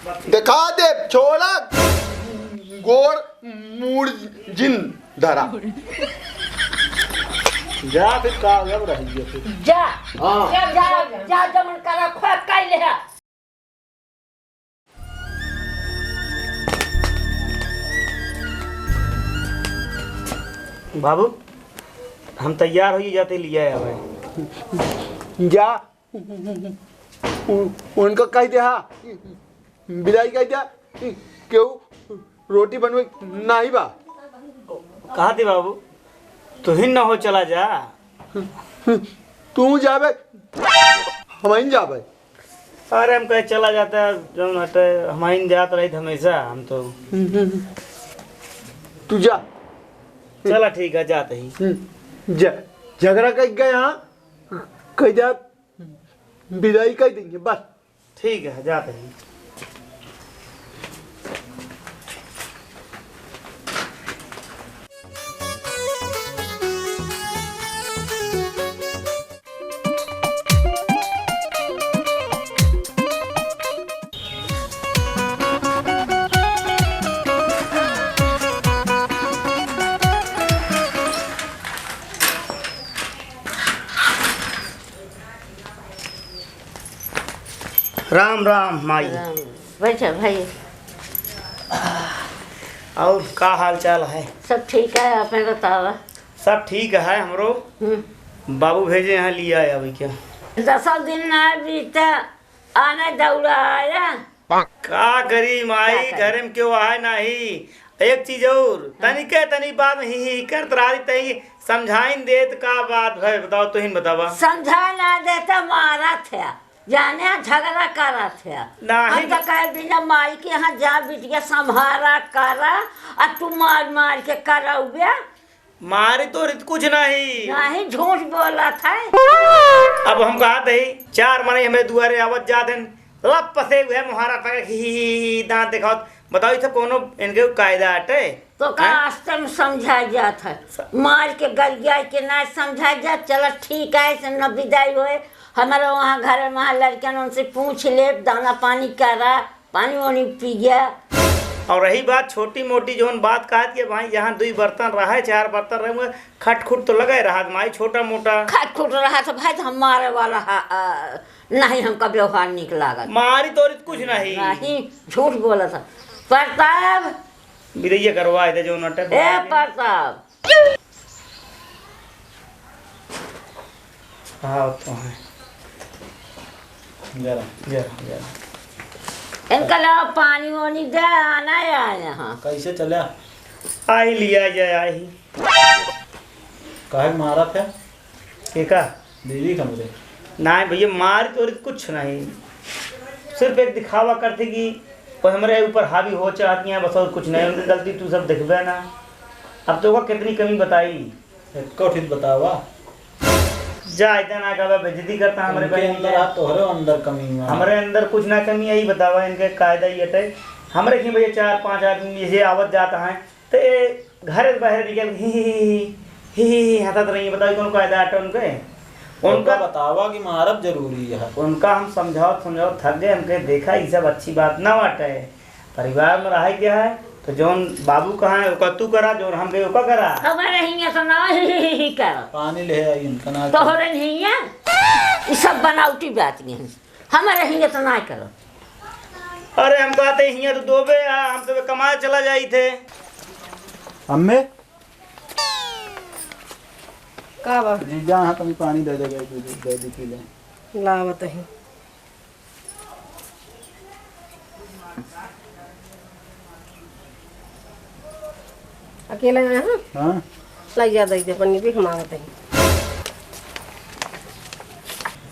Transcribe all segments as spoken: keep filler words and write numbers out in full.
देखा दे छोड़ा, गोड़ मूड़ जिन धरा। जा फिर का, अब रही है फिर। जा। हाँ। जा, जा, जा, जमन करा, खोज काई ले है। बाबू, हम तैयार होई जाते लिया है भाई। जा, उ-, उनका कह दे, हाँ, बिदाई कह दे, केहू रोटी बनवे नाही बा। कहा थी बाबू, तू ही न हो, चला जा। तू जाबे, हम ही जाबे। अरे हम कहे चला जाता है, जौन हटे, हम ही जात रही हमेशा, हम तो। तू जा। चला ठीक है, जाते ही। जा, झगड़ा कर गए, हाँ, कह जा, बिदाई कह देंगे बस। ठीक है, जाते ही। राम राम माई। राम। बैठा भाई। और का हाल चाल है? सब ठीक है, आपने बतावा। सब ठीक है हमरो। हम्म। बाबू भेजे हैं लिया आवे क्या? दसों दिन ना बीता, आना दौड़ा आया। का करी माई, का करी? घरे में केहू आए नाही। एक चीज और, हाँ। तनिके तनी बात ही, ही करत रही, तई समझाइन देत का बात है, बताओ, तुहिन बतावा। समझा ना देता, मारा थे, जाने झगड़ा करा थे। नाही। हम तो कहे बिना माई के यहाँ जा, बिटिया संभारा करा, आ तू मार मार के करौबे। मारी तोरी त कुछ नहीं। नहीं, झूठ बोलत है। अब हम कहत ही, चार मनई हमरे दुआरे आवत जात हैं, लप से उहे मुहारा तक ही, ही, ही, ही, दांत देखावत। बताओ, इसे कोनो इनके कायदा अटे? तो का हैं? आज तक समझा जात है? स- मार के गरिया के ना समझा जात। चला ठीक है, ऐसे न विदाई होए। हमारे वहाँ घर में वहाँ लड़कियन उनसे पूछ ले, दाना पानी करा। पानी वानी पी गया। और रही बात छोटी मोटी जौन बात कहत के भाई, जहाँ दुई बर्तन रहे, चार बर्तन रहे, उहाँ खटखुट तो लगे रहत माई, छोटा मोटा। खटखुट रहत भाई, तो हम मारे वाला हा, आ, नहीं, हमका व्यवहार निक लागत। मारी तोरी त कुछ नहीं। नहीं, झूठ बोलत है। प्रताप। बिदैया करवा दे जौन अटे। ए प्रताप। हाँ, तो है। जरा, जरा, जरा। इनका लावा पानी वानी दे, आना है यहाँ। कैसे चला? आई लिया जाए, आई। काहे मारा थे? के का? दीदी का मुझे। नाहीं भैया, मार तोरी कुछ नहीं, सिर्फ एक दिखावा करते कि वो हमरे ऊपर हावी हो चाहती हैं, बस और कुछ नहीं। उनकी गलती तू सब देखबे ना। अब तो वो कितनी कमी बताई? एको ठित बतावा। जा, इतना ना कहबा, बेइज्जती करता हमरे उनके बहन अंदर के। आ, तोहरे अंदर कमी है। हमरे अंदर कुछ ना कमी है, ई बतावा, इनके कायदा ये अटे। हमरे की भैया चार पांच आदमी जैसे आवत जाता है, ते घरे से बाहर निकल ही, ही, ही, ही, ही, ही, हंसत रही। बताओ, कौन कायदा अटे उनके? उनका उनका बतावा कि मारब जरूरी है। उनका हम समझावत, समझावत थक गए। हमके देखा, ई सब अच्छी बात ना बाटे। परिवार में रहे के है, तो जौन बाबू कहा है, ओका तू करा, जौन हम कहे, ओका करा। हमारे हियां तो ना ही, ही, ही, ही करो। पानी ले आई, इनका ना तोहरे हियां, ई सब बनावटी बात नहीं है। हमारे हियां तो ना करो। अरे, हम कहते हियां तो दोबे, आ, हम तो कमाए चला जाई थे। अम्मे? का बा? जीजा, हाँ, तनी पानी दे दे, दे दे, दे दे, पी ले। लावत ही। अकेला आया है? हाँ। लाई जा, दे दे, पन्नी भी हम आवत ही।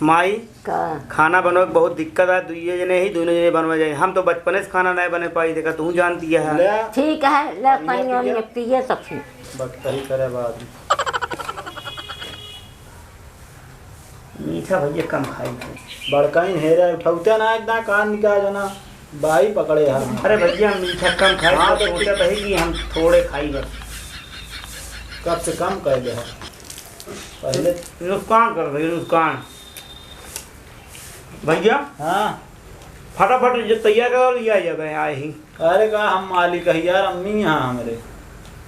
माई, का? खाना बनवे के बहुत दिक्कत है, दुइये जने ही, दुइये जने बनवे जाए। हम तो बचपने से खाना नहीं बने पाई, देखा, तू जानती है। ले। ठीक है, ले, पानी वानी पिए, तब फिर। बकतही करे बाद। मीठा भैया कम खाई थे। बड़काइन हेरे उठौते ना, एकदम कान निकाल जाना, बाई पकड़े है। अरे भैया, मीठा कम खाई हाँ, तो तो सोचत है कि हम थोड़े खाई बस। कब से कम कर दे है पहले। नुकसान कर भैया, नुकसान। भैया। हाँ। फटाफट जो तैयार करो, लिया जाबे, आए ही। अरे का हम मालिक है यार, अम्मी यहाँ हमरे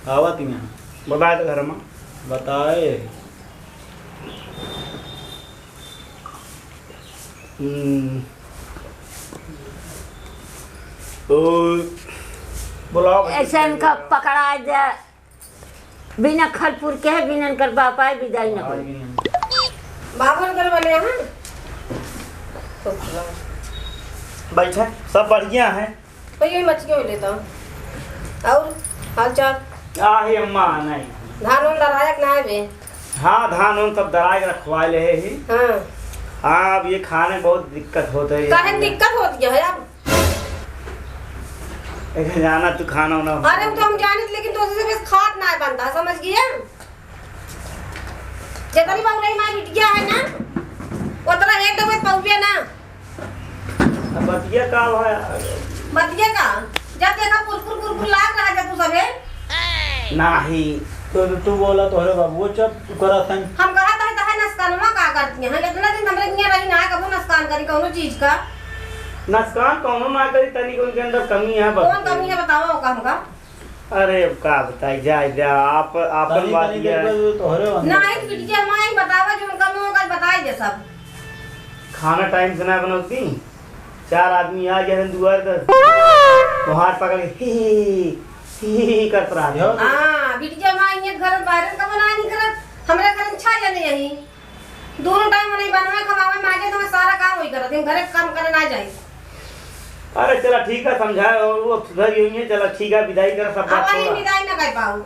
आवत यहाँ। बताए तो घर में। बताए। हम्म। ओ, बुलाओ। ऐसे इनका पकड़ा दे। बिना खलपुर के है, बिना इनकर बाप आए, विदाई न होई। बाबन कर बने हैं। बैठे, सब बढ़िया है। तो ये मछली हो लेता हूँ। और हाल चाल? आ, हे अम्मा, नहीं। धान उन दरायक ना आवे? हाँ, धान उन सब दरायक रखवा ले ही। हाँ। हाँ, अब ये खाने बहुत दिक्कत होत है। काहे दिक्कत होत है अब? एक जाना तू खाना उना। अरे, वो तो हम जानित, लेकिन तो से बस खात ना बनता, समझ गया? जितनी बउरई मार बिटिया है ना, उतना एक डबे पउबे ना। अब बतिया का भा? बतिया का? जब देखा कुरकुर कुरकुर लाग रहा जब तू सबे। नाही। तो, तो तू बोला तोहरे बाबू चुप करत हन। हम कहा था, तहे नस्कानवा का करती हैं? इतना दिन हमरे किया रही ना, कबो नस्कान करी कौनो चीज का। नस्कान कौनो ना करी, तनी उनके अंदर कमी है, बस। कौन कमी है बतावा ओका हमका? अरे, अब का बताई, जाए जा, आप, आपन तनी, बात तनी ये देख है। लो, तोहरे अंदर नाहीं, बिटिया माई बतावा, जो उनका मुंह का बताई दे सब। खाना टाइम से ना बनौती, चार आदमी आ गए हैं दुआर पर, तो हाथ पकड़ के ही, ही, ही, ही करत रहा। यो। हाँ, बिटिया माई ये घर बाहर का बना नहीं करत, हमरे घर में छह जने यही। दोनों टाइम उन्हें बनवा खवावे, माजे तो मैं सारा काम वही करत हूँ, घरे काम करे ना जाए। अरे चला ठीक है, समझाए, वो सुधर गई है, चला ठीक है, विदाई कर, सब बात अब वही छोड़ा। विदाई ना कर पाऊ।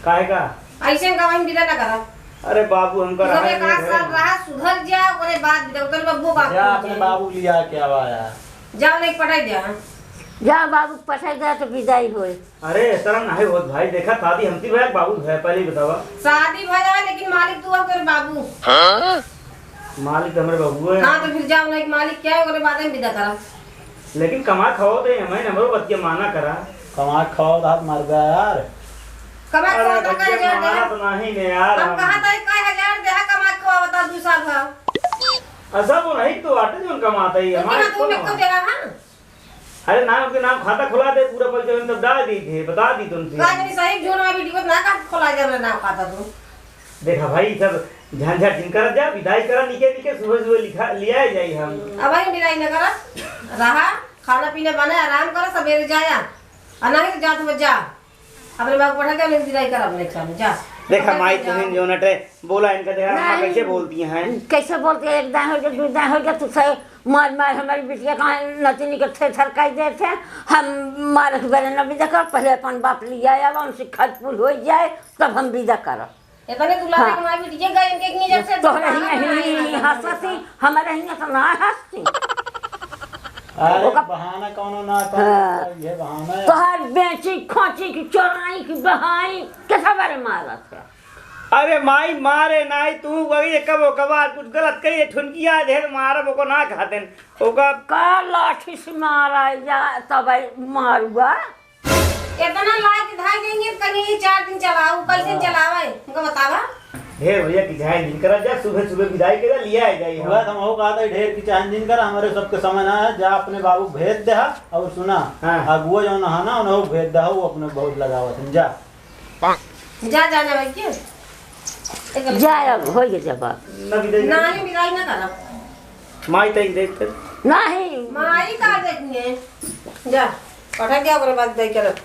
काहे का? ऐसे का वही विदा ना करा। अरे बाबू, हमका तू रहा सब एक नहीं आध घर साल में। रहा, सुधर जा, ओकरे बाद विदा, ओकरे बाद वो बाप जा को अपने जाए। बाबू लिया के आवा यार। जाओ नहीं पटाई दे, हाँ। जा बाबू पटाई दे तो विदाई होए। अरे, इस तरह नाहीं होत भाई, देखा शादी हमती भया, बाबू भया, पहले ही बतावा। शादी भया है, लेकिन मालिक तू है, तोरे बाबू। हाँ? मालिक तो हमरे बाबू है। हाँ, तो फिर जाओ ना, एक मालिक क्या है, ओकरे बाद में विदा करा। लेकिन कमा खाओ तो हमें हमरो बतिया माना करा। कमा खाओ तो हाथ मर गया यार। कमा अरे खाओ तो भैया, कह जाते कमाना हैं। तो नहीं ने यार, हम हम कहा था, एक हजार दे, कमा खाओ, बता, दू साल भर। ऐसा वो नहीं तो आटे जो कमाता ही, लेकिन हमारे हाँ, तो को मैं ना। को दे रहा, हाँ? अरे नाम के नाम खाता खुला दे, पूरा पैसा हम तब डाल दी थे, बता दी तुमसे। का जानी सही झूठ में वीडियो ना का खोला जाए ना खाता तू। देखा भाई, सब झंझट जिन करत जा, विदाई करा निके निके, सुबह सुबह लिखा, लिया जाई हम। अब भाई विदाई न करा, रहा, खाना पीना बना, आराम करा, सवेरे जाया, और नहीं तो जा तू जा। अपने बाप पठा के उन्हें विदाई कर अपने काम, जा। देखा अपने माई, काम तुहिन जाओ। जो नटे बोला इनका, देखा अम्मा नहीं। कैसे बोलती हैं। कैसे बोलती है, एक दाएं हो गया, दू दाएं हो गया, तू सही मार मार हमारी बिटिया का नतिनी के थेथर कर देते हैं। हम मारत बेरे न विदा कर, पहले अपन बाप लिया आवा, उनसे खतपुर हो जाए, तब हम विदा करब। इतने दुलारे हाँ। हमारी बिटिया गए, इनके इतनी जब से तोहरे दुलारे हियां हमारी ही बिटिया हंसती, गए। हमारे हियां तो ना हंसती। अरे ओका बहाना कौनो ना था, हाँ। ये बहाना है। तोहार बेची, खोची की, चोराई की, बहाई, कैसा बारे मारत है? अरे माई, मारे नाई तू, वही कबो कबार कुछ गलत कही, ठुनकिया ढेर मारब, ओको ना खातेन। ओका का लाठी से मारा जा, तब मारुआ? इतना लाज धाई देंगे, कहीं ये चार दिन चलाऊ, कैसे हाँ। चलावे? हमको बतावा। ढेर भैया की झाई नहीं करा जा, सुबह सुबह विदाई करा, लिया आ जाई हम। वह तो हम हो कहा था, ढेर की चाहन जिन कर, हमारे सबके समय ना है, जा अपने बाबू भेज दे हा, और सुना, हाँ। अगुआ जो नहा ना, उन्हें भेज दे हा, वो अपने बहुत लगावत हैं, जा। जा, जा, जा, भाई, क्यों? एक जा, अब हो गया जवाब। ना विदाई करा। नहीं, विदाई ना करा। माई तई देख कर। नहीं। माई का देखिए? जा, पठा दिया, ओकरे बाद विदाई करब।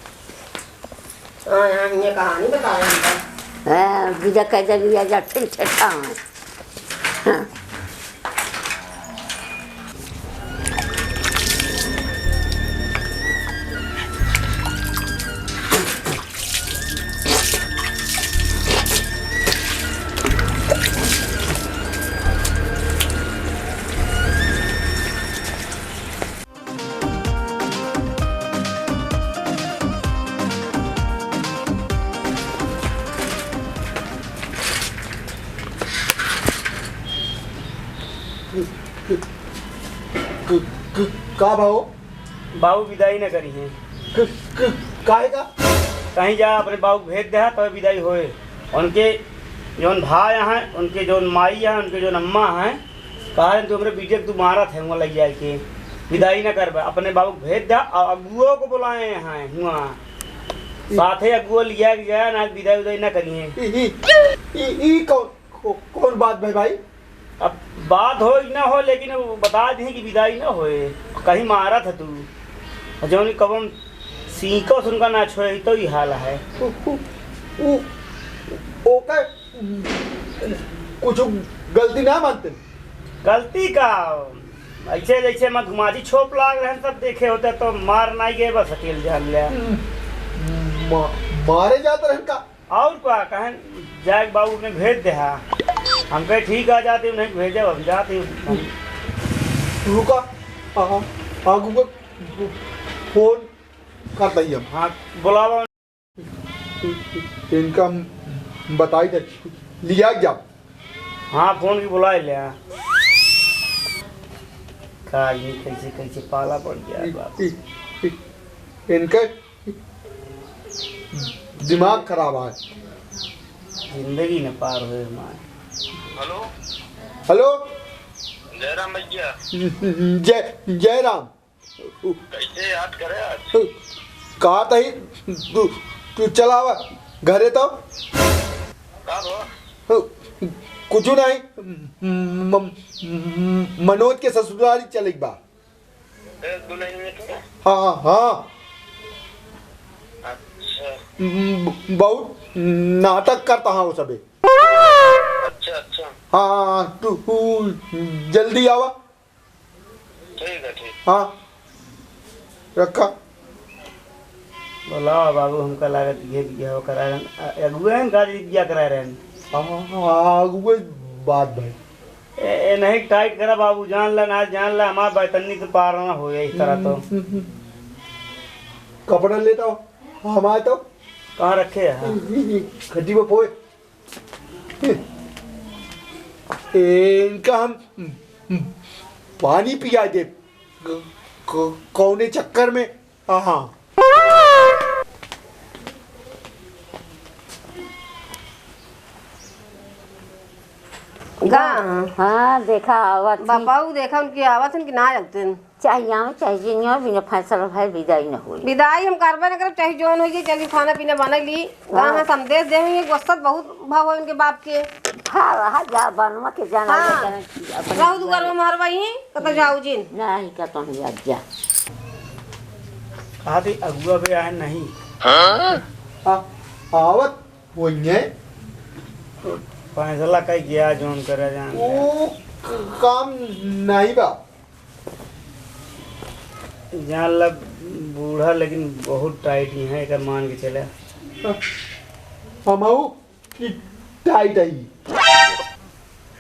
हाँ, यहाँ ये कहानी बतावे हमका। हाँ, विदा कर दे, लिया जा, फिर ठेठा है। हाँ। क-, क-, का भाव? बाबू विदाई न करी हैं। क-, क-, काहे का? कहीं जा अपने बाबू के भेज दे, तब विदाई होए। उनके जौन भाई हैं, उनके जौन माई हैं, उनके जौन अम्मा हैं, कहा तू हमरे बिटिया के तू मारत है, वहाँ लग जाए के। विदाई न करबा, अपने बाबू के भेज द्या और अगुओ को बोलाए हैं हुआ। साथे अगुओ लिया के जाए ना, विदाई उदाई न करिए। ई, ई, ई, ई कौन, कौ-, कौन बात भाई, भाई? अब बात हो न हो, लेकिन वो बता दी कि विदाई न होए, कहीं मारत है तू। जौन कबम सीखो सुनकर ना छोए, तो ही हाल है। उ, उ, उ, ओकर कुछ गलती ना मानते। गलती का? ऐसे जैसे मधुमाछी छोप लाग रहन, सब देखे होते तो मार नाई गए, बस अकेल जान ले। मा-, मारे जात रहन का? और का कहन, जाए के बाबू ने भेज दे हा। हम कहे ठीक आ जाते, उन्हें भेजे, हम जाते। रुका, हाँ, हाँ, रुका, फोन करता ही हम। हाँ, बुलावा। इनका हम बताई दे, लिया जा। हाँ, फोन की बुलाए ले। का ये कैसे, कैसे पाला पड़ गया इ-, बाप। इ-, इ-, इनका दिमाग खराब है। जिंदगी न पार होए हमारे। हेलो। हेलो। जयराम भैया। जय, जयराम। कैसे याद करे आज? का तही, तू, तू चला आवा घरे तो। का बा? कुछ नहीं, म-, म-, मनोज के ससुरारी चले के बा। ए, दुल्हन में तो? हाँ, हाँ। अच्छा। म-, बहुत नाटक करता हाँ वो सबे। अच्छा, अच्छा। हाँ, तू, तू जल्दी आवा। ठीक है, ठीक। हाँ, रखा। बोलावा बाबू, हमका लागत ये बियाह करा रहन, अ-, अगुए हम गाड़ी बियाह करा रहन। हाँ, हाँ, अगुए बात भाई। ए, ए, नहीं टाइट करा बाबू, जान ला ना, जान ला, हमार बैतन्नी तो पार ना हो इस तरह तो। हम्म, हम्म, हम्म। कपड़ा लेता हो, हमारे तो। कहाँ रखे हैं? खड्डी में पोए। ए, इनका हम पानी पिया दे। क-, क-, कौने चक्कर में? हाँ, हाँ। गा। हाँ, देखा आवत ही। बापाऊ देखा उनकी आवत हन कि ना आवत हन। चाहे यहाँ, चाहे जिनिया, बिना फैसला भय विदाई न होई। विदाई हम करबे न करब, चाहे जौन होई, चली खाना पीना बना ली। हाँ। हाँ, संदेश दे हुई, गुस्सा बहुत भाव है उनके बाप के। हाँ, रहा जा, बनवा के जाना, हाँ। जाना की, अपन रहू दुआर में मरबा ही, कतो जाऊ जिन। नहीं, कतो नहीं, अब जा। कहा थी अगुआ बे आए नहीं। हाँ? आ, आवत होइए। फैसला कई गया जौन करे जान। वो क-, काम नहीं बा। जान ला बूढ़ा लेकिन बहुत टाइट ही है, एकर मान के चले। हमहू की टाइट है।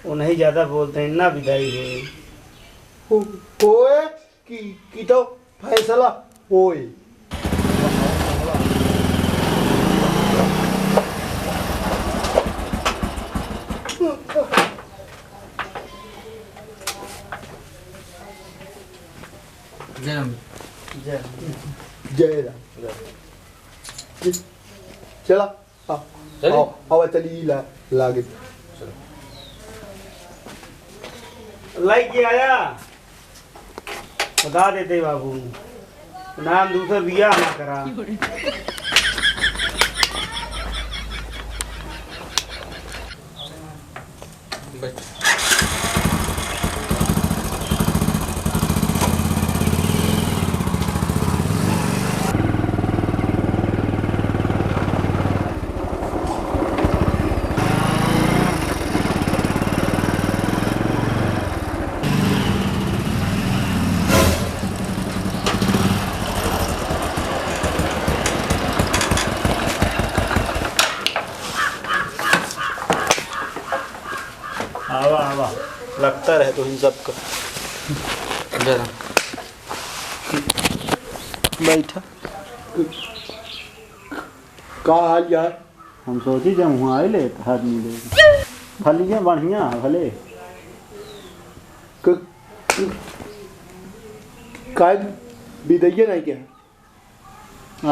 वो नहीं ज्यादा बोलते हैं ना, विदाई होए। हो-, होए कि, कि तो फैसला होए। जय राम। जय राम। जय राम। जय। चला। हाँ। चली? आओ, आओ, चली, ला, लागे। चलो। लाइक के आया? बता देते बाबू। नाम दूसर बिया ना करा। बैठ। आवा, आवा। लगता रहे तो इन सबका। जरा। बैठा। का हाल यार? हम सोची जब हुआँ आइले तो हाथ मिले। फलिए बढ़िया है भले। क-, काहे बिदैये नहीं क्या?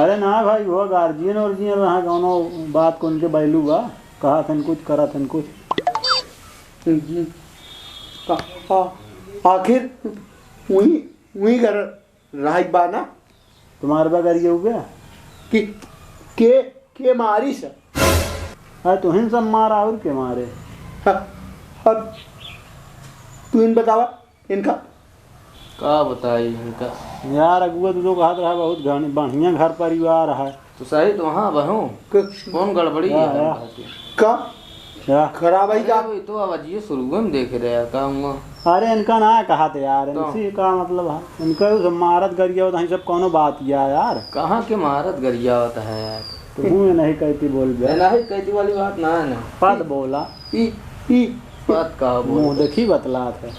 अरे ना भाई, वो गार्जियन वार्जियन रहा, कौनो बात को उनके बैलू बा, कहा थन कुछ, करा थन कुछ। हम्म, हम्म। आ, आ, आखिर वही वही घर रहिक बा ना? तुम्हारे बगरिया हुए? कि, के, के मारी सा? अरे तुहिन सब मारा और के मारे? हाँ, अब तुहिन बतावा इनका। का बताई इनका? यार अगुआ तू तो कहत रहा बहुत घनी, बढ़िया घर परिवार है। तो सही तो हाँ बहू। क-, कौन गड़बड़ी है या, या। इनका की? का? या। खराब है अरे का? वो तो अब अजिए शुरू में देखे रहे का हुआ? अरे इनका ना कहा थे यार, तो? इनसे का मतलब है? इनका उस मारत गरिया होता है सब कौनो बात किया यार। कहाँ के मारत गरिया होता है यार? तू हूँ नहीं कहती बोल बे। नहीं कहती वाली बात ना है ना। पद बोला। ई, ई। पद का बोल? मुँह देखी बतलात है।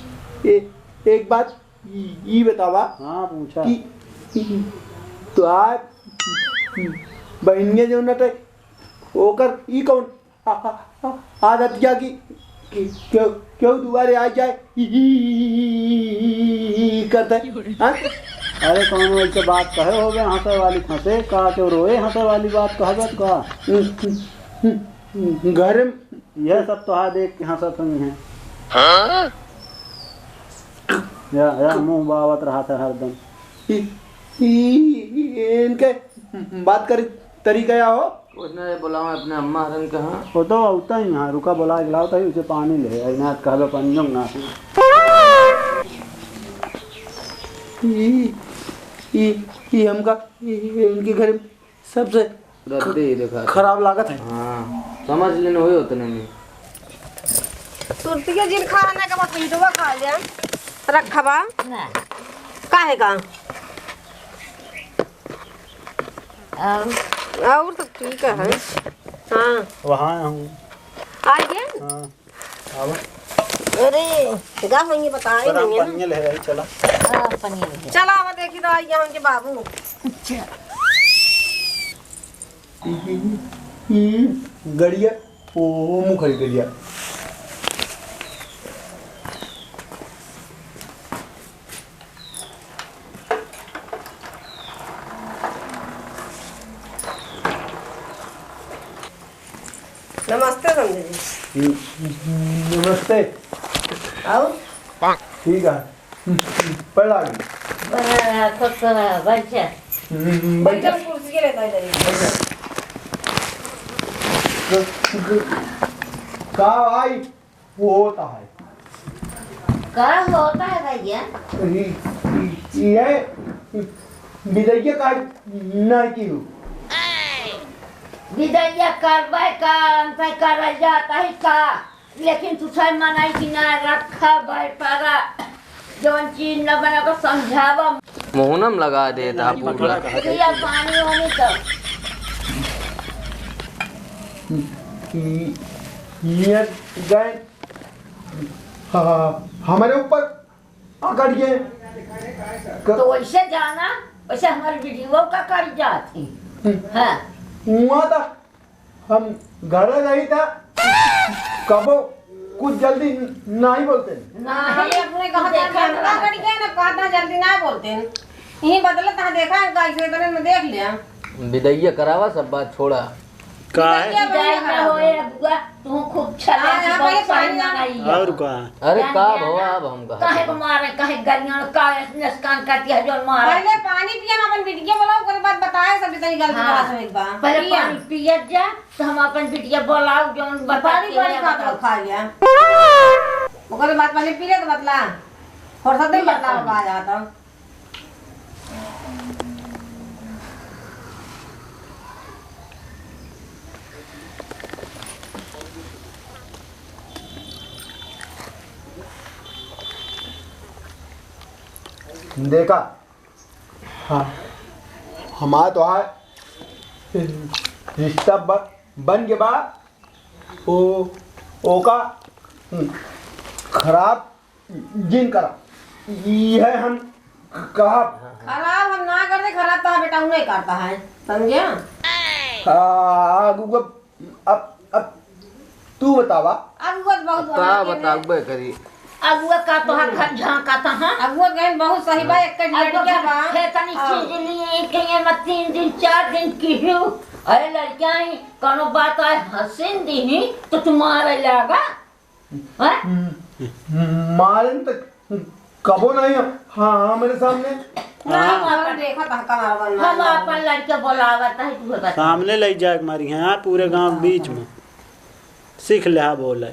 ए, एक बात ई, ई बतावा हाँ, पूछा। कि, कि तोहार बहिनिया जौन हटे, ओकर ई कौन आ, आ, आ, आदत क्या कि, कि क्यों, क्यों दुआरे आ जाए, ई, ई, ई, ई, ई करता है, हाँ? अरे कौन ऐसे बात कहे हो गए हंसे वाली फंसे का, क्यों रोए हंसे वाली बात कह जात का? घर में यह सब तो हाँ देख के हंसत हुई हैं। हाँ? या, या मुँह बावत रहा था हरदम। ई, ई, इनके बात करे तरीका या हो? उसने बोलावा अपने अम्मा हरन कहाँ? वो तो उतना ही यहाँ रुका, बोला के लाओ तभी उसे पानी ले आई ना, कहबे पानी ना। ई, ई, ई हमका, ई, इनके घर सबसे रद्दी ख-, देखा। खराब लागत है। हाँ, समझ लेने हुए उतने में। तुरतिया जिन खाना के बाद पीटवा खा ले। रखबा? ना। काहे का? और? और तो ठीक है। हाँ। वहाँ हूँ। आइए। हाँ। आवा। अरे, गा होइए, बताए प्रणाम, होइए ना। पनिया ले आई, चला। हाँ, पनिया ले। चला, आवा, देखी तो आई यहाँ के बाबू। अच्छा। ई, ई, ई, गड़िया, ओ, ओ, मुँह खड़ी गड़िया। नमस्ते समधी जी। न-, नमस्ते। आउ? ठीक है। पहला आ गई। बड़ा खुश रहा, बैठा। हम्म, बैठा। बैठा, कुर्सी के लेता है इधर। बैठा। क-, क-, का भाई? होता है। का होता है भैया? ई, ई, ई है, बिदैया का ना की हो। बिदैया करबै का, अंत करल जाता है का? लेकिन तू सही मनाई कि ना रखा भाई पारा, जौन चीज न बना को समझावा। मुहनम लगा दे था पूरा। भैया पानी वानी तो। ये गए, हाँ, हमारे ऊपर अकड़ गए। क- तो वैसे जाना, वैसे हमारे वीडियो का कर जाती। हम्म। हाँ। हुआ था, हम घर रही था, कबो कुछ जल्दी नहीं बोलते। नहीं, अरे अपने कहा था देखा कि ना। अकड़ गए ना, कहा था जल्दी ना बोलते। यही बदलत है, देखा है, कैसे इतने में देख लिया। बिदैया करावा, सब बात छोड़ा। का है? बिदैया बिदाई ना होए, अबुआ, तू खूब छला हाँ, यहाँ पहले पानी लाओ। और का? अरे जान का गया भवा, ना? अब हम कहा काहे को मारे, काहे गरियां, का नुकसान करती है जो मारे? पहले पानी पिया, हम अपन बिटिया बोलाओ, ओकरे बाद बताए सब जितनी गलती हाँ। बता सब एक बार। पहले पिया। पानी पियत जा, तो हम अपन बिटिया बोलाओ, जौन बता पानी, के पानी ले खा बताओ। तो खा लिया। ओकरे बाद पहले पी ले तो बतला। और सब दिन पिया बतला पानी। बा जाता। देखा, हाँ, हमार तोहार रिश्ता ब-, बन के बा, ओ, ओका खराब जिन करा, यह हम कहा। खराब हम ना करते, खराब तो बेटा उन्हें करता है, समझे? आ, अब, अब, अब तू बतावा। अब वो बहुत अब का बड़ा बताबे करी? अब वो का तोहार घर झांका था, हाँ? अब वो गए बहुत सही बा, एक अब वो लड़किया घर बा। है तनी हाँ। चीज लिए, कहीं मत तीन दिन, चार दिन की हूँ। अरे लड़किया ही, कोनो बात आए, हंसिन दी ही, तो तुम्हारे लागा। हैं? हम्म, मारन तक कबो नहीं। हाँ, हाँ, मेरे सामने। ना, हाँ। हम अपन, देखा था कहाँ बन हम रहा है। अपन लड़के बोलावत है, तू बता। सामने ले जाए मारी है, हाँ, पूरे गांव बीच में। सीख ले, हाँ, बोले,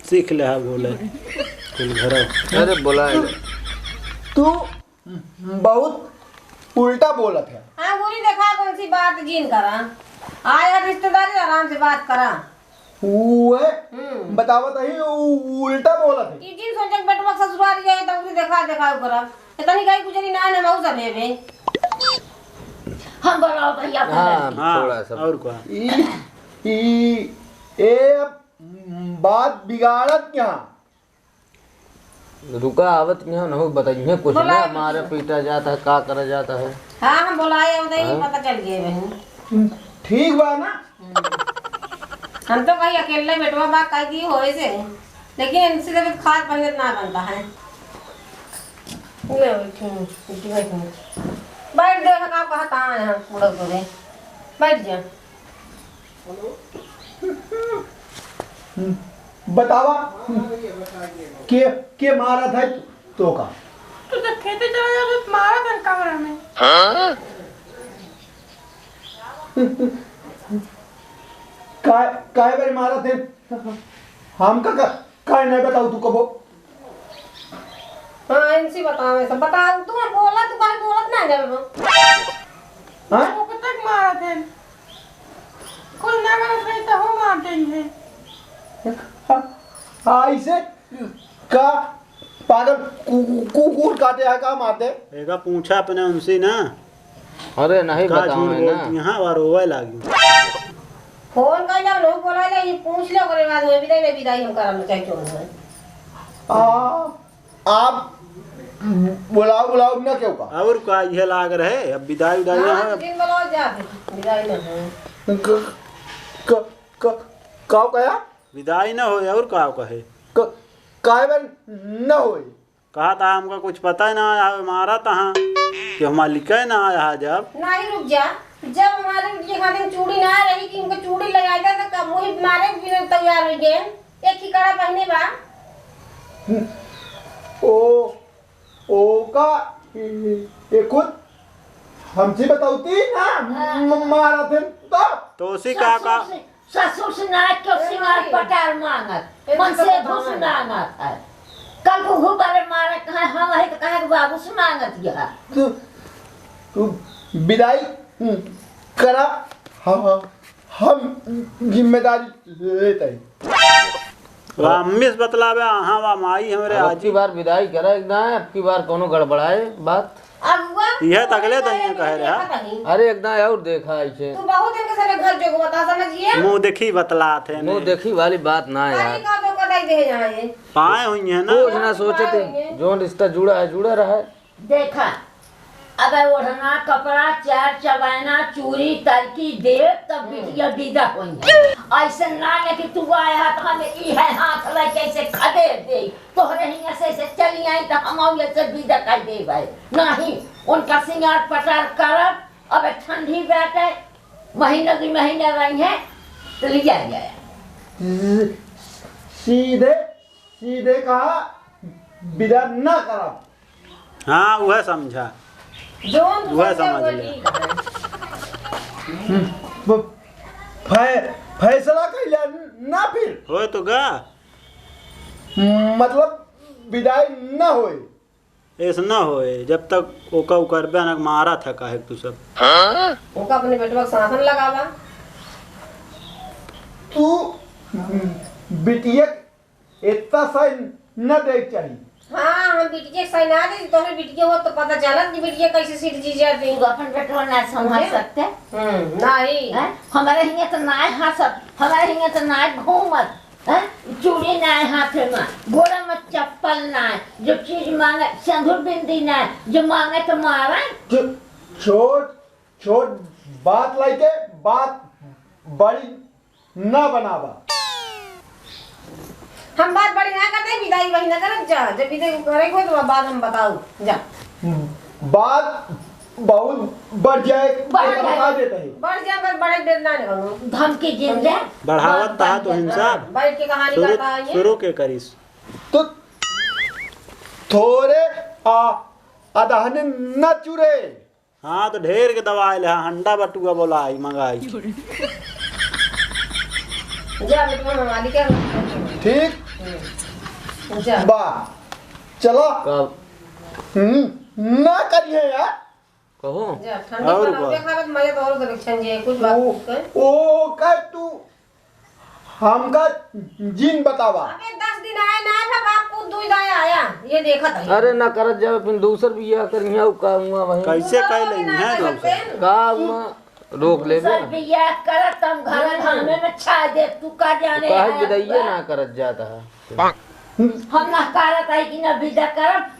सीख ले, हाँ, बोले। कुल घरा। अरे, बोला है। तू बहुत उल्टा बोलत है। हाँ, गोरी देखा, कौन सी बात जीन करा। आया रिश्तेदारी, आराम से बात करा। उहे हम्म। बतावत ही, उ-, उल्टा बोलत है। कि जिन सोचे कि बेटवा ससुराल जाए, तब उसे देखा, देखा करब। इतनी कहीं गुजरी ना, ना मऊ सब हेबे। हम बोलाओ भैया अपन हाँ, लड़की। हाँ, थोड़ा सा। और का? ई, ई, ए, अब बात बिगाड़त क्या? रुका, आवत यहाँ नहीं बताइए कुछ बोला ना, अभी मारे तो। पीटा जाता है, का करा जाता है। हाँ, हम बोलाए, हम तो यही हाँ? पता चल गए बहन। ठीक बा ना? हम तो कहीं अकेले बेटवा बा, कह दी होए से, लेकिन इनसे तो खाद पंगत ना बनता है। ले बैठी हूँ, बैठी बैठी हूँ। बैठ दे, का कहा, कहाँ है हम पूरा पूरे? बैठ जा। बतावा, के, के मारा था तो का? तू तो खेते चला जा, तो मारा था कमरा में। काय, काय बारे मारा थे? हमका का, काय नहीं बताऊ तू कबो? हाँ, इनसे बतावे सब। बताओ, तू बोला, तू काहे बोलत ना जावे वो? हाँ? वो तक मारा थे। कुल ना गलत रही तो हो मार देंगे। हाँ, हाँ, इसे का पागल कु-, कु-, कुकुर काटे है का मारते? एका पूछा अपने उनसे ना। अरे नहीं का बताओ झूठ है ना। बोलती हैं, हाँ, और रोवे लागी। फोन कर लो, लोग बोला ले, ये पूछ लो, ओकरे बाद में विदाई, में विदाई हम करम चाहे क्यों है। आ, आप बुलाओ, बुलाओ ना क्यों का? और का ये लाग रहे, अब विदाई, विदाई ना हाँ, हो। दिन बुलाओ जा, विदाई ना हो। क-, क-, क-, का कहा? विदाई ना हो, और का कहे? क-, काहे बन ना होई? कहा था हमका कुछ पता ही ना आया, हमारा तहाँ कि हमार लिखे ना आया है जब। नहीं, रुक जा। जब हमारे बिटिया खातिर चूड़ी ना रही कि उनको चूड़ी लगा दे तो कब वही मारे के लिए तैयार हो गए। एक ही कड़ा पहने बा। ओ, ओ का, ए, ए, खुद हमसे बताउती ना, हाँ। म-, मारा थे तो। तो उसी का, का ससुर से, ससुर से ना क्यों ए, सिंगार भाई। पटार मांगत, ए, मन तो से बताओ घुस ना। मांगत है। कल को हु बारे मारे कहा, हम है तो कहा कि बाबू से मांगत गया। तू, तू विदाई, हम्म, करा, हम, हम जिम्मेदारी लेते हैं। वाह, अम्मी से बतलावे, हाँ, वाह, माई हमरे अब आज अबकी बार विदाई करा एक दाएं, अबकी बार कोनो गड़बड़ाए बात। अगुआ, यह तो अगले दिन कहे रहा। देखा नहीं। अरे एक दाएं और देखा इसे। तू बहुत दिन के सारे घर जोग बता समझिए। मुँह देखी बतलात है मुँह ने। देखी वाली बात ना अरे यार। का तो कटाई दे यहाँ ये। पाए हुई है ना। कुछ ना सोचे थे, पाए हुई है। जो रिश्ता जुड़ा है, जुड़ा रहा है। देखा, अब ओढ़ना, कपड़ा, चार चबायना, चूड़ी, तरकी देब, तब हम्म। बिटिया विदा होई है। ऐसे ना ले कि तू आया तो हम ई है हाथ ला कैसे खदेड़ दे, तोहरे हियाँ से, से चली आई तो हम आऊ ऐसे विदा कर देब है। नहीं, उनका सिंगार पटार करब, अब ठंडी बैठे, महीना दू महीना रही है, तो लिया जाए। सीधे, सीधे कहा, विदा ना करब। हाँ, वह समझा। जौन तू वह समझ समझ ले। ठीक है। हम्म, ब-, फै-, फैसला कैला ना फिर? होए तो गा। मतलब विदाई ना होए। ऐसा ना होए, जब तक ओका उकरबे ना मारा था काहे तू सब। ओका अपने बेटवा के सासन लगावा। तू बिटिया इतना साइन न देख चाहिए। हाँ, हम बिटिया के साइन ना दे, तोहरे बिटिया हो तो पता चलत कि बिटिया कैसे सीट जी जाती। तू अपन बेटवा ना संभाल समझे? सकते? हम्म, नहीं। हैं? हमारे हियाँ तो ना हंसत, हमारे हियाँ तो ना घूमत, हैं? चूड़ी ना हाथ में, गोड़ा में चप्पल ना, जो चीज मांगे, सिंदूर बिंदी ना, जो मांगे तो मारे। छो-, छोट, छोट बात लाइके बात बड़ी ना बनावा। हम बात बड़ी ना करते, विदाई वही ना करब जा। जब विदाई करे को तो बाद हम बताऊ जा। बात बहुत बढ़ जाए, बढ़ जाए। बता देता है। बढ़ जाए, पर बड़े देर ना निकलू। धमकी जिन दे। बढ़ावत बात तहा तो बढ़ हिंसा। जाए। बैठ के कहानी शुरू, करता है ये। शुरू के करीस। तो थोरे आ, अदहने न चुरे। हाँ, तो ढेर के दवाई ले, हाँ, हंडा बटुआ बोलाई, मंगाई। जा बेटवा, मंगा ली क्या? ठीक? हम्म। जा। बा, चला। कब? हम्म, ना करिए यार। कहो। जा, ठंडी और पर बा। देखा बस मजा तो और कनेक्शन जे है, कुछ बात ओ, नहीं कर। ओ, कर तू हमका जिन बतावा। अबे दस दिन आए ना था, बाप को दुई दाए आया, ये देखत है। अरे ना करत जावे, फिर दूसर बियाह करिया, उ का हुआ वही। कैसे कह लेंगे हैं दूसर? का हुआ? रोक ले दूसर बे। बियाह करत, हम घर धामे में छा दे, तू का जाने काहे है? बिदाइये ना करत जाता है। हम ना करत है कि ना बिदा करब,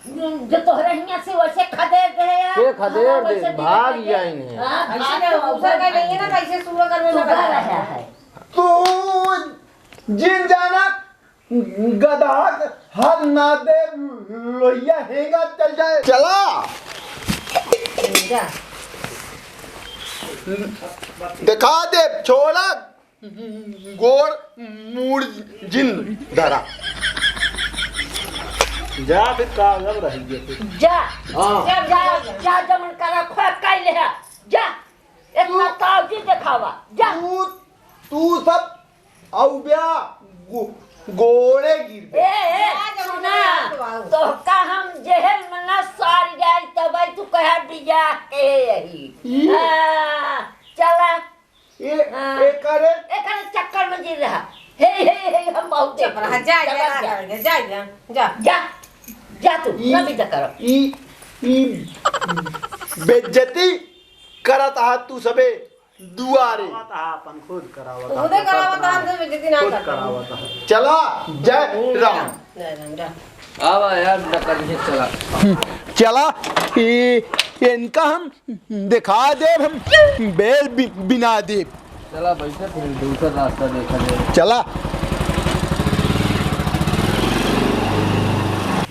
जो तोहरे हियां से वैसे खदेड़ दे है। के खदेड़ दे? वैसे बिदा भाग करके। जाइन है। हाँ, ऐसे भाग तो जाओ, ऊपर का नहीं है ना, कैसे सुअर करवे तू ना कर बैठा रहा है। है। तू जिन जाना गधा के हाथ ना दे, लोहिया हेंगा चल जाए। चला। जा। दिखा दे, छोड़ा, गोड़ मूड़ जिन धरा। जा फिर का, जब रह गया फिर। जा। हाँ। जा, जा, जा, जमन करा, खोज काई ले है। जा। इतना तू, तावजी दिखावा, जा। तू, तू सब अउब्या गो-, गोड़े गिर ए, ए, जा, जा, सुना, जा, जा, तोहका हम जेहल में न सार जाई, तब आई तू कहे बियाह के यही। ई? हाँ, चला। ए, हाँ। ए, करे? ए, करे चक्कर में गिर रहा। हे, हे, हे, हम बहुत चुप रहा, देख जा, जा, चला ना जा। करेंगे, जा, जा, जा। जा, जा तू, ई, ना बिदा करो। ई, ई बेइज्जती करत हा तू सबे दुआरे। करावत हा, अपन खुद करावत हा। खुदे करावत हा, हमसे बेइज्जती ना खुद करते। करावत हा। चला, जय राम। जय राम, जय। आवा यार, डकरिया चला। चला, ई, इनका हम दिखा देब, हम बेल बि-, बिना देब। चला बैठा, फिर दूसरा रास्ता देखा जाए। चला।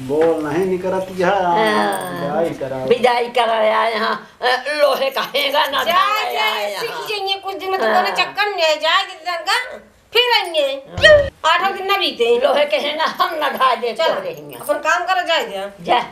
बोल नहीं निकरत यह, हाँ। बिदाई कराओ। बिदाई कराया यहाँ, अ, लोहे का हेंगा ना जा, जा, जा, सीख जाइए कुछ दिन में तो हाँ। कोनो चक्कर में जाए, जाए जिस दिन का, फिर आइए। हाँ। आठों दिन ना बीते। लोहे के हेंगा हम ना ढा दे चला, तोहरे हियाँ। अपन काम करो, जाए दे। जा।